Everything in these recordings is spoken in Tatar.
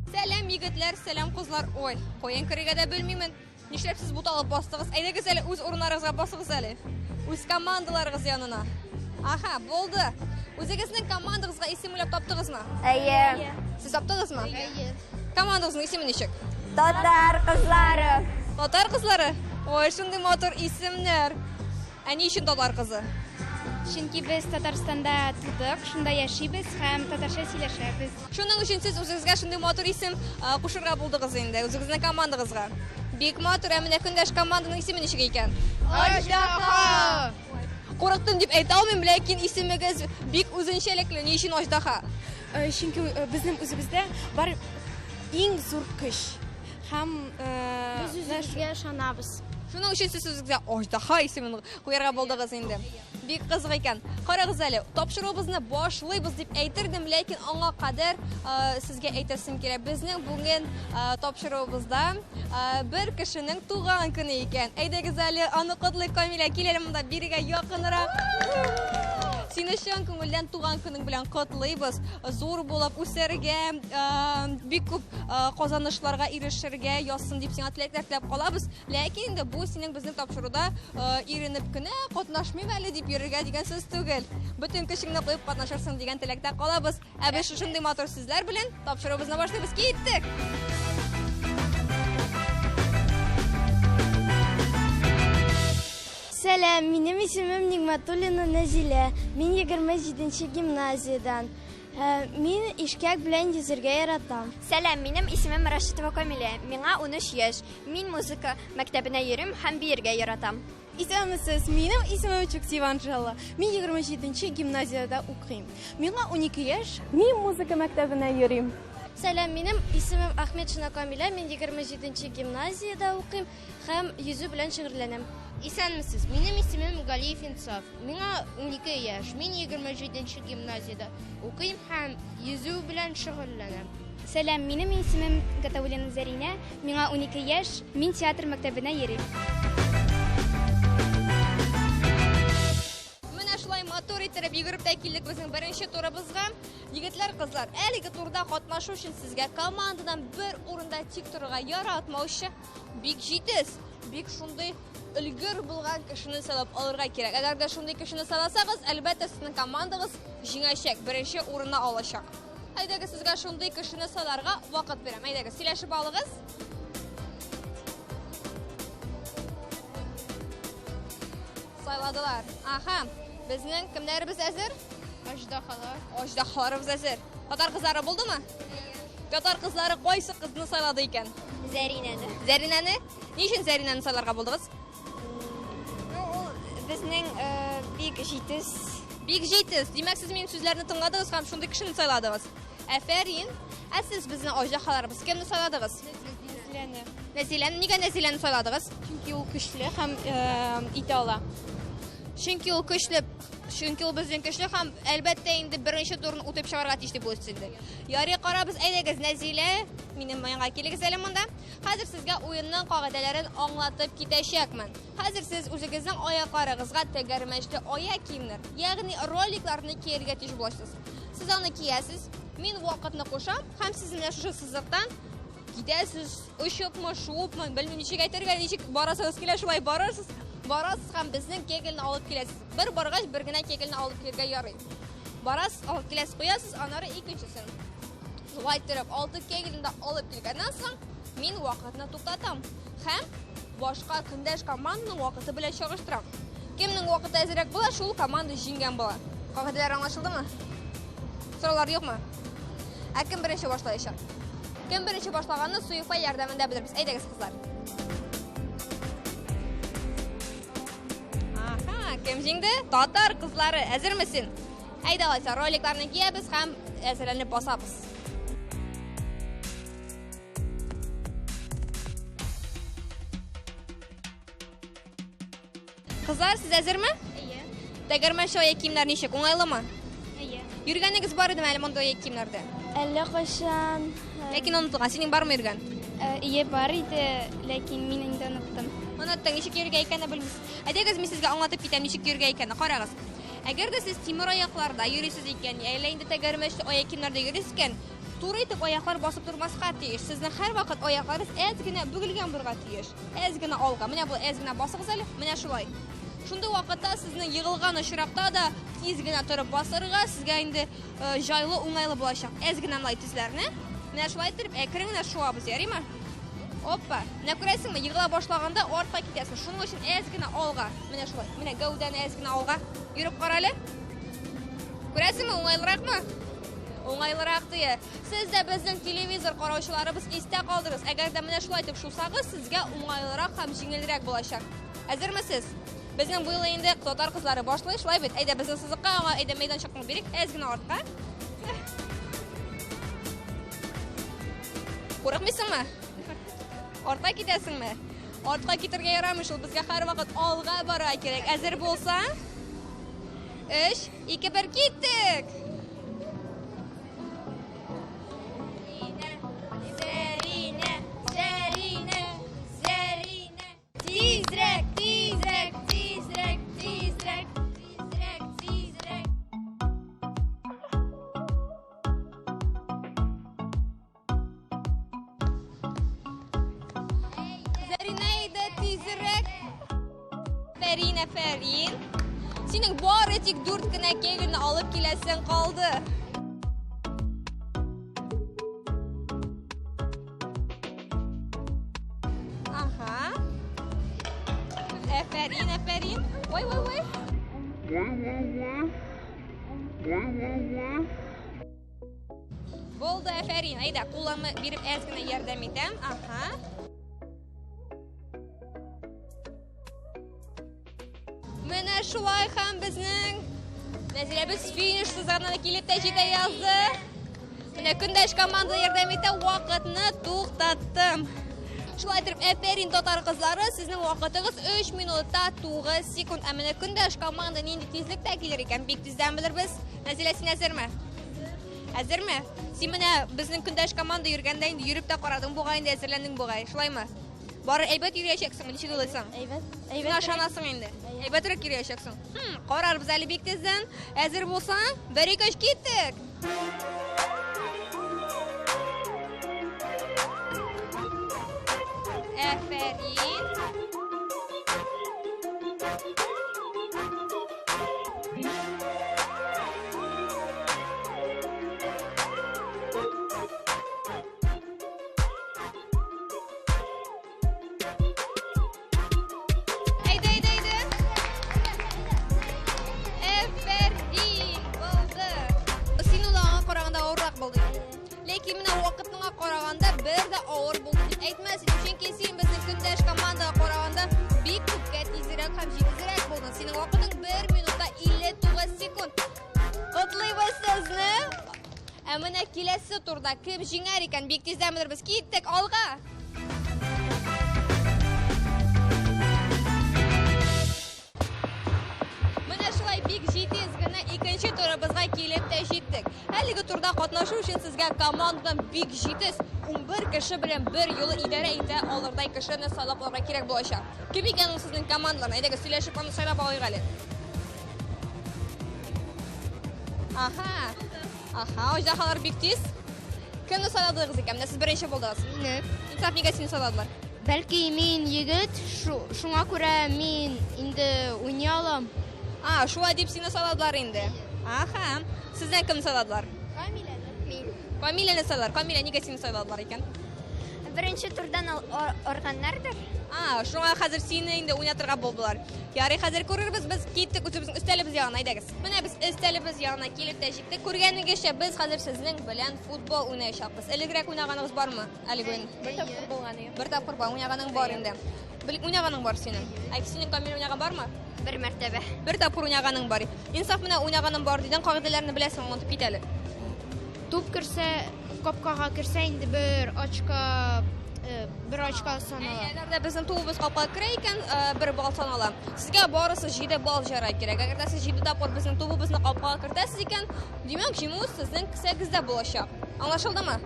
Сәлам, егетләр, сәлам, кызлар. Ой, каян керергә дә белмимен. Нишләп сез буталып бастыгыз? Әйдәгез әле үз урыннарыгызга басыгыз әле. Үз командаларыгыз янына. Аха, булды. Үзегезнең командагызга исем уйлап таптыгызмы? Әйе. Сез таптыгызмы? Әйе. Командагызның исеме ничек? Татар кызлары. Татар кызлары? Ой, шундый матур исемнәр. Ә ни өчен татар кызы? Чөнки без Татарстанда тудык, шунда яшибез һәм татарча сөйләшәбез. Шуның өчен сез үзегезгә шундый матур исем кушырга булдыгыз инде, үзегезнең командагызга. Бик матур, ә менә көндәш команданың исеме ничек икән? Аждаһа! Курыктым дип әйтә алмыйм, ләкин исемегез бик үзенчәлекле. Ни өчен Аждаһа? Чөнки безнең үзебездә бар иң зур көч. Һәм Без үзебезгә ышанабыз. Шуның өчен сез үзегезгә Аждаһа исемен куярга булдыгыз инде. Бик кызык икән. Карагыз әле, тапшыруыбызны башлыйбыз дип әйтер идем, ләкин аңа кадәр сезгә әйтәсем килә. Безнең бүген тапшыруыбызда бер кешенең туган көне икән. Әйдәгез әле, аны котлыйк, Камилә, кил әле монда бирегә якынрак. Сине чын күңелдән туган көнең белән котлыйбыз. Зур булып үсәргә, бик күп казанышларга ирешергә язсын дип сиңа теләкләр теләп калабыз. Ләкин инде бу синең безнең тапшыруда иренеп кенә катнашмыйм әле дип йөрергә дигән сүз түгел. Бөтен көчеңне куеп катнашырсың дигән теләктә калабыз. Ә без шушындый матур сүзләр белән тапшыруыбызны башлыйбыз. Киттек! Сәлам, минем исемем Нигматуллина Нәзилә. Мин 27 гимназиядән. Мин ишкәк белән йөзергә яратам. Сәлам, минем исемем Рашитова Камилә. Миңа 13 яшь. Мин музыка мәктәбенә йөрим һәм биергә яратам. Исәнмесез, минем исемем Чуктиева Анжела. Мин 27 гимназиядә укыйм. Миңа 12 яшь. Мин музыка мәктәбенә йөрим. Сәлам, минем исемем Ахметшина Камилә. Мин 27 гимназиядә укыйм һәм йөзү белән шөгыльләнәм. Исәнмесез, минем исемем Галиев Инсаф. Миңа 12 яшь. Мин 27 гимназиядә укыйм һәм йөзү белән шөгыльләнәм. Сәлам, минем исемем Гатауллина Зәринә, миңа 12 яшь, мин театр мәктәбенә йөрим. Менә шулай матур иттереп йөгереп тә килдек безнең беренче турыбызга. Егетләр, кызлар, әлеге турда катнашу өчен сезгә командадан бер урында тик торырга яратмаучы, бик җитез, бик шундый өлгер булган кешене сайлап алырга кирәк. Әгәр дә шундый кешене сайласагыз, әлбәттә, сезнең командагыз җиңәчәк, беренче урынны алачак. Әйдәгез, сезгә шундый кешене сайларга вакыт бирәм. Әйдәгез, сөйләшеп алыгыз. Сайладылар. Аха, безнең кемнәребез әзер? Аждаһалар. Аждаһаларыбыз әзер. Татар кызлары булдымы? Татар кызлары кайсы кызны сайлады икән? Зәринәне. Зәринәне? Ни өчен Зәринәне сайларга булдыгыз? Ну, ул безнең бик җитез. Бик җитез. Димәк, сез минем сүзләрне тыңладыгыз һәм шундый кешене сайладыгыз. Әфәрин. Ә сез безнең аждаһаларыбыз кемне сайладыгыз? Нәзиләне. Нәзиләне. Нигә Нәзиләне сайладыгыз? Чөнки ул көчле һәм итә ала. Чөнки ул көчле, чөнки ул безнең көчле һәм әлбәттә инде беренче турны үтеп чыгарга тиеш дип уйлыйсыз инде. Ярый, карабыз, әйдәгез, Нәзилә, минем янга килегез әле монда. Хәзер сезгә уенның кагыйдәләрен аңлатып китәчәкмен. Хәзер сез үзегезнең аякларыгызга тәгәрмәчле аяк киемнәр, ягъни роликларны кияргә тиеш буласыз. Сез аны киясез, мин вакытны кушам һәм сез менә шушы сызыктан китәсез, очыпмы, шуыпмы, белмим ничек әйтергә, ничек барасыгыз килә, шулай барырсыз. Барасыз һәм безнең кегельне алып киләсез. Бер баргач, бер генә кегельне алып килергә ярый. Барасыз, алып киләсез, куясыз, аннары икенчесен. Шулай иттереп, алты кегельне дә алып килгәннән соң, мин вакытны туктатам һәм башка көндәш команданың вакыты белән чагыштырам. Кемнең вакыты әзрәк була, шул команда җиңгән була. Кагыйдәләр аңлашылдымы? Сораулар юкмы? Ә кем беренче башлаячак? Кем беренче башлаганны Суефа ярдәмендә белербез. Әйдәгез, кызлар. Аха, кем җиңде? Татар кызлары. Әзерме син? Әйдә алайса, роликларны киябез һәм әзерләнеп басабыз. Кызлар, сез әзерме? Әйе. Тәгәрмәчле аяк киемнәр ничек, уңайлымы? Әйе. Йөргәнегез бар идеме әле мондый аяк киемнәрдә? Әллә кайчан. Ләкин онытылган. Синең бармы йөргән? Ие, бар иде, ләкин мин инде оныттым. Оныттың, ничек йөрергә икәнне белмисез. Әйдәгез, мин сезгә аңлатып китәм, ничек йөрергә икәнне. Карагыз. Әгәр дә сез тимер аякларда йөрисез икән, әллә инде тәгәрмәчле аяк киемнәрдә йөрисез икән, туры итеп аяклар басып тормаска тиеш. Сезнең һәрвакыт аякларыгыз әз генә бөгелгән булырга тиеш. Әз генә алга. Менә бу әз генә басыгыз әле. Менә шулай. Шундый вакытта сезнең егылган очракта да тиз генә торып басырга сезгә инде җайлы, уңайлы булачак. Әз генә мылай тезләрне. Менә шулай итеп әкрен генә шуабыз, ярыймы? Опа! Менә күрәсеңме, егыла башлаганда артка китәсең. Шуның өчен әз генә алга. Менә шулай. Менә гәүдәне әз генә алга. Йөреп кара әле. Күрәсеңме, уңайлыракмы? Уңайлырак дие. Сез дә безнең телевизор караучыларыбыз истә калдырыгыз. Әгәр дә менә шулай итеп шусагыз, сезгә уңайлырак һәм җиңелрәк булачак. Әзермесез? Безнең бу юлы инде татар кызлары башлый, шулай бит? Әйдә безнең сызыкка, аңа әйдә мәйданчыкны бирик, әз генә артка. Курыкмыйсыңмы? Артка китәсеңме? Артка китәргә ярамый шул, безгә һәрвакыт алга бара кирәк. Әзер булсаң, 3, 2, 1, киттек! Зәринә, Зәринә, Зәринә. Тизрәк, тизрәк, тизрәк, тизрәк, тизрәк, тизрәк. Зәринә әйдә тизрәк. Фәрин, әфәрин. Синең бары тик 4 кенә кегельне алып киләсең калды. Ага. Әфәрин, әфәрин. Ой, ой, ой. Булды, әфәрин. Әйдә, кулымны биреп әз генә ярдәм итәм. Ага. Менә шулай һәм безнең Нәзиләбез финиш сызыгына да килеп тә җитә язды. Менә көндәш команда ярдәм итә, вакытны туктаттым. Шулай итеп, әфәрин татар кызлары, сезнең вакытыгыз 3 минутта 9 секунд. Ә менә көндәш команда нинди тизлектә килер икән, бик тиздән белербез. Нәзилә, син әзерме? Әзерме? Син менә безнең көндәш команда йөргәндә инде йөреп тә карадың бугай, инде әзерләндең бугай, шулаймы? Бары әйбәт йөриячәксеңме, ничек уйлыйсың? Әйбәт. Син ышанасың инде. Әйбәтрәк йөриячәксең. Карарбыз әле бик тиздән. Әзер булсаң, 1 2 3 киттек. Әфәрин. Әйдә, әйдә, әйдә. Әфәрин, булды. Син уйлаганга караганда авыррак булды. Ләкин менә вакытыңа караганда бер дә авыр булды дип әйтмәс идем. Чөнки син безнең көндәш командага караганда бик күпкә тизрәк һәм җитезрәк булдың. Синең вакытың 1 минутта 59 секунд. Котлыйбыз сезне. Ә менә киләсе турда кем җиңәр икән, бик тиздән белербез. Киттек, алга! Менә шулай бик җитез генә икенче турыбызга килеп тә җиттек. Әлеге турда катнашу өчен сезгә командадан бик җитез 11 кеше белән бер юлы идарә итә алырдай кешене сайлап алырга кирәк булачак. Кем икән ул сезнең командадан? Әйдәгез, сөйләшеп аны сайлап алыйк әле. Аха. Аха, аждаһалар бик тиз. Кемне сайладыгыз икән? Менә сез беренче булдыгыз. Мине. Инсаф, нигә сине сайладылар? Бәлки мин егет, шуңа күрә мин инде уйный алам. А, шулай дип сине сайладылар инде. Аха. Сездән кемне сайладылар? Камиләне. Мин. Камиләне сайладылар. Камилә, нигә сине сайладылар икән? Беренче турдан органнардыр. А, шуңа хәзер сине инде уйнатырга булдылар. Ярый, хәзер күрербез, без киттек үзебезнең өстәлебез янына, әйдәгез. Менә без өстәлебез янына килеп тә җиттек. Күргәнегезчә, без хәзер сезнең белән футбол уйнаячакбыз. Элегрәк уйнаганыгыз бармы? Әлеге уен. Бер тапкыр булган иде. Бер тапкыр бар, уйнаганың бар инде. Уйнаганың бар синең. Ә синең Камил уйнаган бармы? Бер мәртәбә. Бер тапкыр уйнаганың бар. Инсаф, менә уйнаганың бар дидең, кагыйдәләрне беләсең, онытып кит әле. Туп керсә, капкага керсә инде бер очка Бер очко санала. Әгәр дә безнең тубыбыз капка керә икән, бер балл санала. Сезгә барысы 7 балл җыярга кирәк. Әгәр дә сез 7 тапкыр безнең тубыбызны капкага кертәсез икән, димәк, җиңү сезнең кесәгездә булачак. Аңлашылдымы?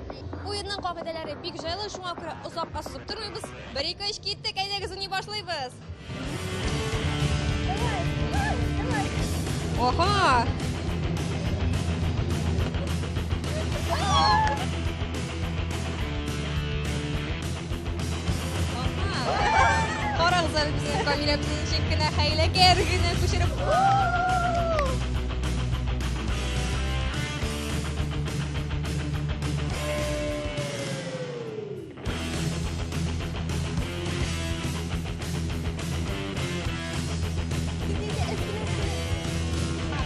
Уенның кагыйдәләре бик җайлы, шуңа күрә озакка сузып тормыйбыз. 1 2 3 киттек, әйдәгез уйный башлыйбыз. Оха! Карагыз әле безнең Камилә безне ничек кенә хәйләкәр генә күчереп.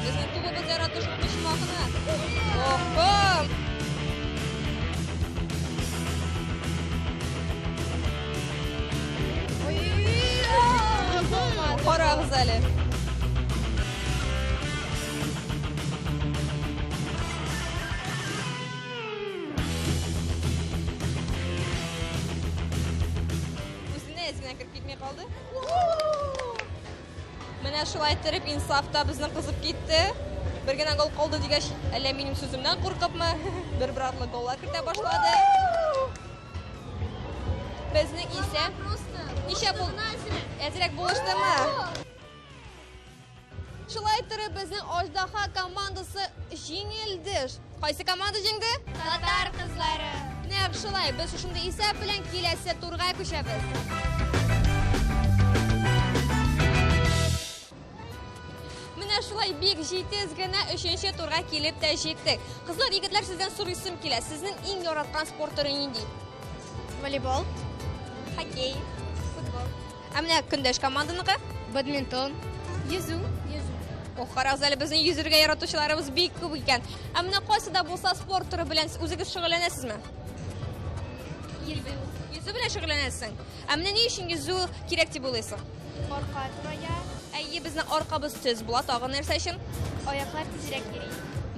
Безнең тубыбыз яратыш почмагына. Охо! Карагыз әле. Үзенә әз генә кереп китми калды. Менә шулай иттереп Инсаф та безнең кызып китте. Бер генә гол калды дигәч, әллә минем сүземнән куркыпмы, бер-бер артлы голлар кертә башлады. Безнең исә ничә булды? Әзрәк булыштымы? Шулай иттереп безнең Аждаһа командасы җиңелде. Кайсы команда җиңде? Татар кызлары. Нәкъ шулай, без шушындый исәп белән киләсе турга күчәбез. Менә шулай бик җитез генә өченче турга килеп тә җиттек. Кызлар, егетләр, сездән сорыйсым килә. Сезнең иң яраткан спорт төре нинди? Волейбол. Хоккей, футбол. Ә менә көндәш команданыкы? Бадминтон. Йөзү. Ох, карагыз әле, безнең йөзергә яратучыларыбыз бик күп икән. Ә менә кайсы да булса спорт төре белән үзегез шөгыльләнәсезме? Йөзү. Йөзү белән шөгыльләнәсең. Ә менә ни өчен йөзү кирәк дип уйлыйсың? Арка турая, Әйе, безнең аркабыз төз була, тагын нәрсә өчен? аяклар тизрәк йөри.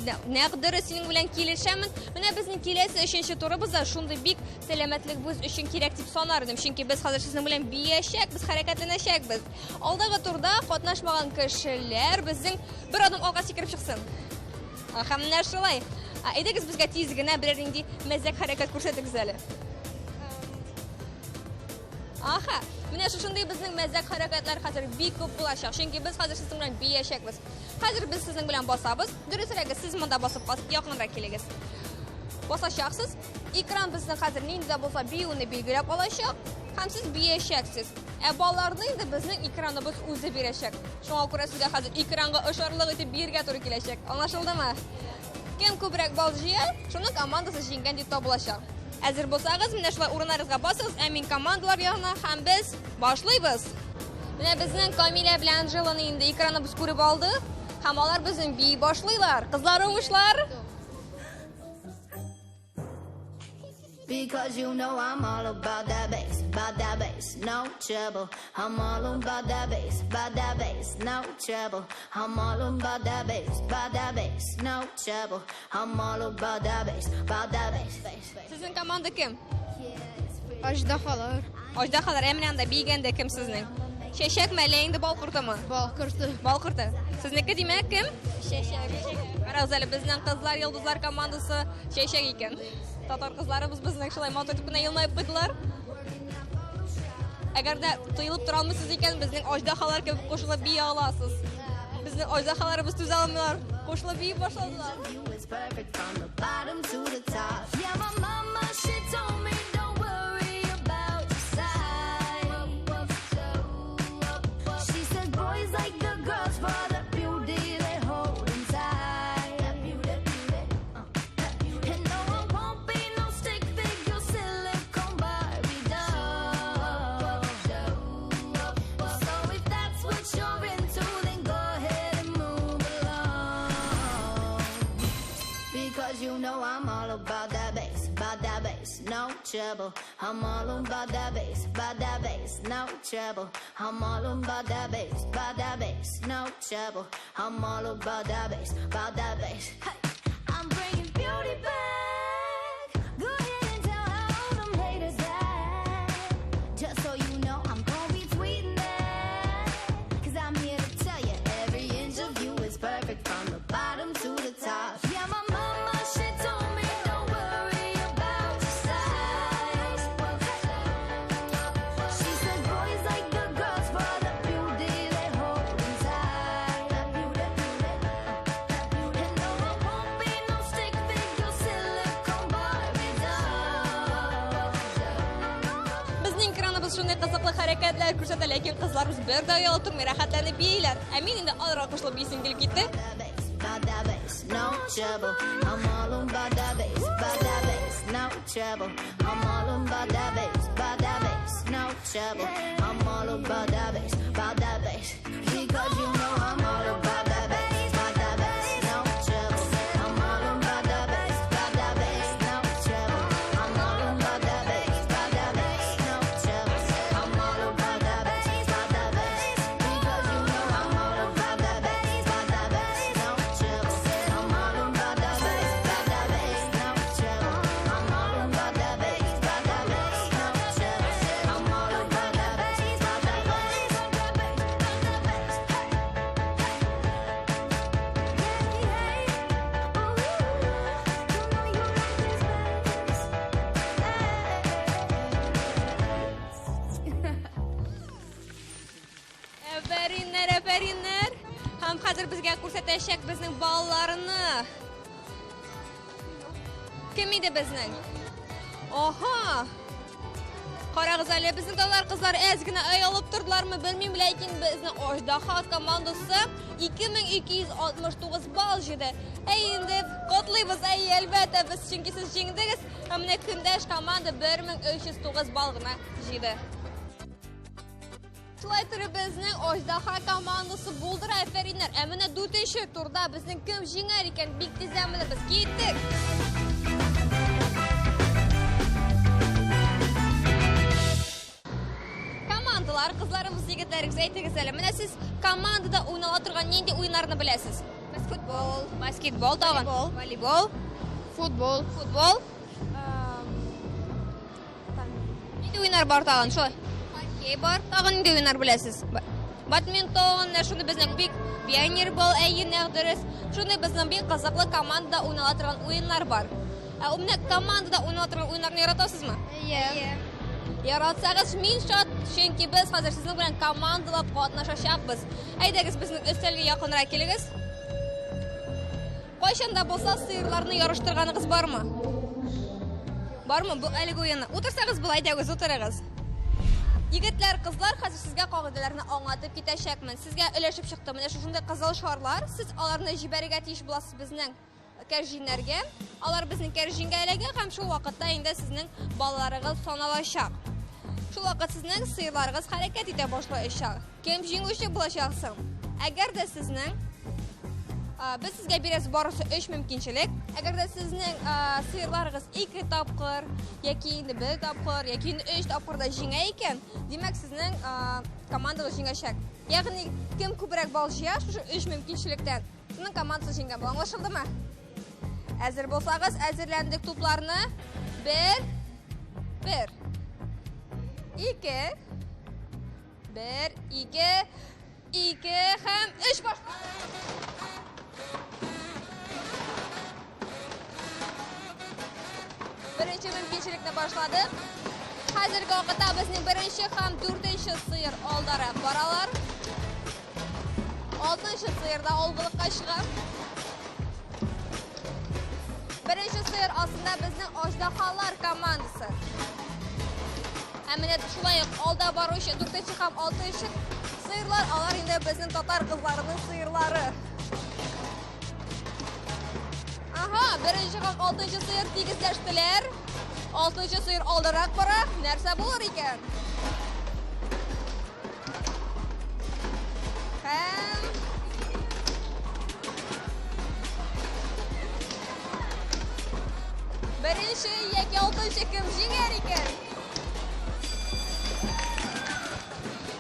Нәкъ дөрес, синең белән килешәмен. Менә безнең киләсе өченче турыбыз да шундый бик сәламәтлегебез өчен кирәк дип санар идем. Чөнки без хәзер сезнең белән биячәкбез, хәрәкәтләнәчәкбез. Алдагы турда катнашмаган кешеләр безнең бер адым алга сикереп чыксын. Һәм менә шулай. Әйдәгез безгә тиз генә берәр нинди мәзәк хәрәкәт күрсәтегез әле. Аха, менә шушындый безнең мәзәк хәрәкәтләр хәзер бик күп булачак. Чөнки без хәзер сезнең белән биячәкбез. Хәзер без сезнең белән басабыз. Дөресрәге, сез монда басып калып, якынрак килегез. Басачаксыз. Экран безнең хәзер нинди дә булса биюне билгеләп алачак һәм сез биячәксез. Ә балларны инде безнең экраныбыз үзе бирәчәк. Шуңа күрә сезгә хәзер экранга ошарлык итеп биергә туры киләчәк. Аңлашылдымы? Кем күбрәк балл җыя, шуның командасы җиңгән дип табылачак. Әзер булсагыз, менә шулай урыннарыгызга басыгыз, ә мин командалар янына һәм без башлыйбыз. Менә безнең Камилә белән Анжеланы инде экраныбыз күреп алды һәм алар безнең бии башлыйлар. Кызлар, уңышлар! Because you know I'm all about that bass, about that bass, no trouble. I'm all about that bass, about that bass, no trouble. I'm all about that bass, about that bass, no trouble. I'm all about that bass, about that bass, bass, bass. Сезнең команда кем? Аждаһалар. Аждаһалар, ә менә анда биегәндә кем сезнең? Чәчәкме, әллә инде бал кортымы? Бал корты. Бал корты. Сезнеке димәк кем? Чәчәк. Карагыз әле, безнең кызлар йолдызлар командасы чәчәк икән. Татар кызларыбыз безнең шулай матур итеп кенә елмаеп куйдылар. Әгәр дә тыелып тора алмыйсыз икән, безнең аждаһалар кебек кушылып бии аласыз. Безнең аждаһаларыбыз түзә алмыйлар, кушылып бии башладылар. You is perfect from the bottom to the top. Yeah, my mama, she told me don't worry about your size. She says boys like the girls for the beauty they hold inside. And no, I won't be no stick figure silicone Barbie doll. So if that's what you're into, then go ahead and move along. Because you know I'm all about that bass, about that bass, no trouble. I'm all about that bass, about that bass, no trouble. I'm all about that bass, about that bass, no trouble. I'm all about that bass, about that bass. Hey, I'm bringing beauty back. Go ahead and tell all them haters that. хәрәкәтләр күрсәтә, ләкин кызларыбыз бер дә оялып тормый, рәхәтләнеп бииләр. Ә мин инде аларга кушылып биисем килеп китте. Әфәриннәр, әфәриннәр. Һәм хәзер безгә күрсәтәчәк безнең балаларны. Кем иде безнең? Аһа! Карагыз әле, безнең татар кызлар әз генә оялып тордылармы, белмим, ләкин безнең Аждаһа командасы 2269 балл җыйды. Әй инде котлыйбыз, әй әлбәттә, без чөнки сез җиңдегез. Һәм менә көндәш команда 1309 балл гына җыйды. Шулай торып безнең Аждаһа командасы булдыра, әфәриннәр. Ә менә дүртенче турда безнең кем җиңәр икән, бик тиздән белербез. Киттек! Командалар, кызларыбыз, егетләребез, әйтегез әле, менә сез командада уйнала торган нинди уеннарны беләсез? Баскетбол. Баскетбол тагын. Волейбол. Футбол. Футбол. Нинди уеннар бар тагын? Шулай. Хоккей бар. Тагын нинди уеннар беләсез? Бадминтон, менә шуны безнең бик пионербол, әйе, нәкъ дөрес. Шуны безнең бик кызыклы командада уйнала торган уеннар бар. Ә менә командада уйнала торган уеннарны яратасызмы? Әйе. Яратсагыз, мин шат, чөнки без хәзер сезнең белән командалап катнашачакбыз. Әйдәгез, безнең өстәлгә якынрак килегез. Кайчан да булса сыерларны ярыштырганыгыз бармы? Бармы бу әлеге уенны? Утырсагыз була, әйдәгез, утырыгыз. Егетләр, кызлар, хәзер сезгә кагыйдәләрне аңлатып китәчәкмен. Сезгә өләшеп чыктым. Менә шушындый кызыл шарлар. Сез аларны җибәрергә тиеш буласыз безнең кәрҗиннәргә. Алар безнең кәрҗингә эләгә һәм шул вакытта инде сезнең балаларыгыз саналачак. Шул вакыт сезнең сыерларыгыз хәрәкәт итә башлаячак. Кем җиңүче булачак соң? Әгәр дә сезнең, без сезгә бирәбез барысы 3 мөмкинчелек. Әгәр дә сезнең сыерларыгыз 2 тапкыр, яки инде 1 тапкыр, яки инде 3 тапкыр да җиңә икән, димәк сезнең командагыз җиңәчәк. Ягъни кем күбрәк балл җыя шушы 3 мөмкинчелектән, шуның командасы җиңгән була. Аңлашылдымы? Әзер булсагыз, әзерләндек тупларны. 1, 1, 2, 1, 2, 2 һәм 3 баш. Беренче мөмкинчелекне башладык. Хәзерге вакытта безнең беренче һәм дүртенче сыер алдарак баралар. Алтынчы сыер да алгылыкка чыга. Беренче сыер астында безнең Аждаһалар командасы. Ә менә шулай ук алда баручы дүртенче һәм алтынчы сыерлар, алар инде безнең татар кызларының сыерлары. Ага, беренче һәм алтынчы сыер тигезләштеләр. Алтынчы сыер алдарак бара. Нәрсә булыр икән? Һәм беренче яки алтынчы кем җиңәр икән?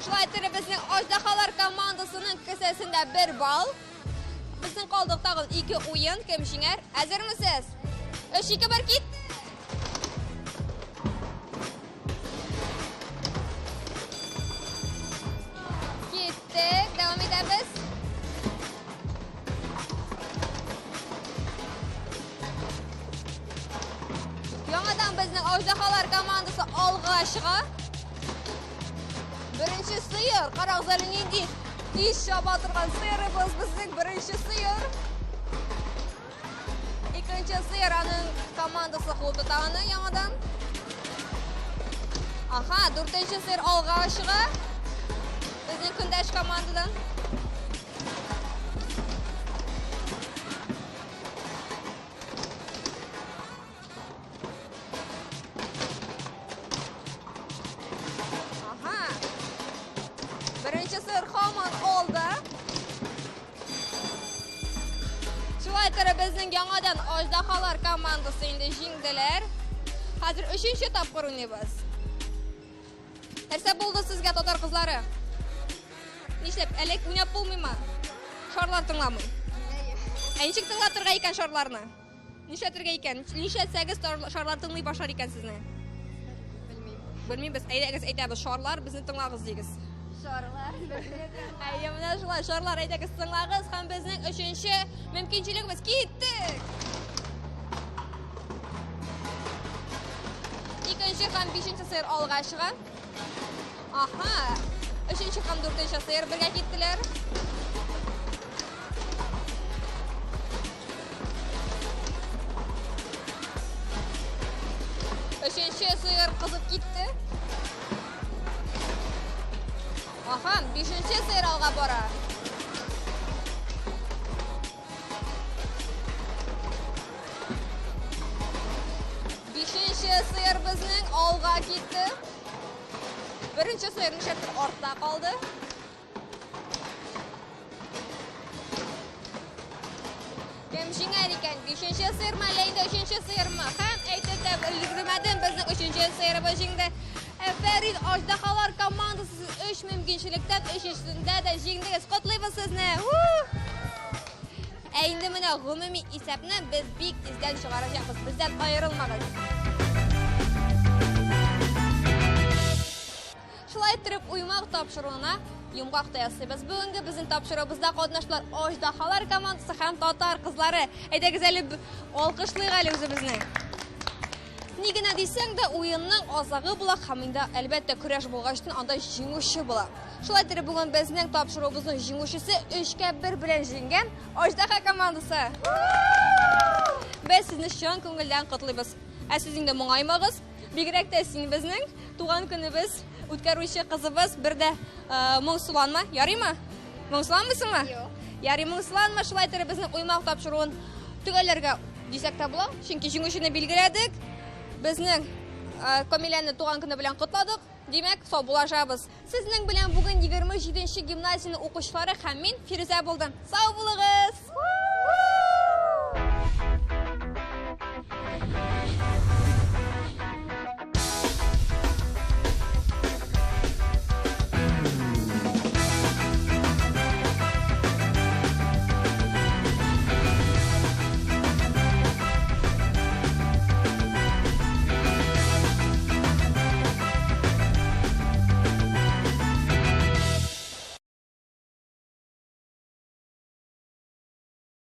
Шулай итеп, безнең Аждаһалар командасының кесәсендә 1 балл. Безнең калдык тагын 2 уен, кем җиңәр? Әзермесез? 3, 2, 1, кит! Киттек, дәвам итәбез. Яңадан безнең Аждаһалар командасы алга чыга. Беренче сыер, карагыз әле нинди тиз чаба торган сыерыбыз, безнең беренче сыер. Икенче сыер, аның командасы куып тота аны яңадан. Аха, дүртенче сыер алга чыга. Безнең көндәш командадан. Аха. Беренче сыер һаман алда. Шулай итеп безнең яңадан Аждаһалар командасы инде җиңделәр. Хәзер өченче тапкыр уйныйбыз. Нәрсә булды сезгә, татар кызлары? Нишләп, әле уйнап булмыймы? Шарлар тыңламый. Ә ничек тыңлатырга икән шарларны? Нишләтергә икән? Нишләтсәгез шарлар тыңлый башлар икән сезне? Белмим. Белмибез. Әйдәгез, әйтәбез, шарлар безне тыңлагыз дигез. Шарлар. Әйе, менә шулай, шарлар, әйдәгез, тыңлагыз һәм безнең өченче мөмкинчелегебез киттек. Икенче һәм бишенче сыер алга чыга. Аха. Өченче һәм дүртенче сыер бергә киттеләр. Өченче сыер кызып китте. Аха, бишенче сыер алга бара. Бишенче сыер безнең алга китте. Беренче сыер нишләптер артта калды. Кем җиңәр икән? Бишенче сыермы, әллә инде өченче сыермы? Һәм әйтеп тә өлгермәдем, безнең өченче сыерыбыз җиңде. Әфәрин, Аждаһалар командасы, сез өч мөмкинчелектән өченчесендә дә җиңдегез. Котлыйбыз сезне! Ә инде менә гомуми исәпне без бик тиздән чыгарачакбыз. Бездән аерылмагыз. Шулай иттереп, Уймак тапшыруына йомгак та ясыйбыз. Бүгенге безнең тапшыруыбызда катнаштылар Аждаһалар командасы һәм татар кызлары. Әйдәгез әле алкышлыйк әле үзебезне. Ни генә дисәң дә, уенның азагы була һәм инде әлбәттә көрәш булгачтын анда җиңүче була. Шулай иттереп, бүген безнең тапшыруыбызның җиңүчесе 3-1 белән җиңгән Аждаһа командасы. Без сезне чын күңелдән котлыйбыз. Ә сез инде моңаймагыз. Бигрәк тә син безнең туган көнебез үткәрүче кызыбыз, бер дә моңсуланма, ярыймы? Моңсуланмыйсыңмы? Юк. Ярый, моңсуланма, шулай итеп безнең уймак тапшыруын төгәлләргә дисәк тә була. Чөнки җиңүчене билгеләдек. Безнең Камиләне туган көне белән котладык. Димәк, саубуллашабыз. Сезнең белән бүген 27 нче гимназиянең укучылары һәм мин, Фирүзә булдым. Сау булыгыз!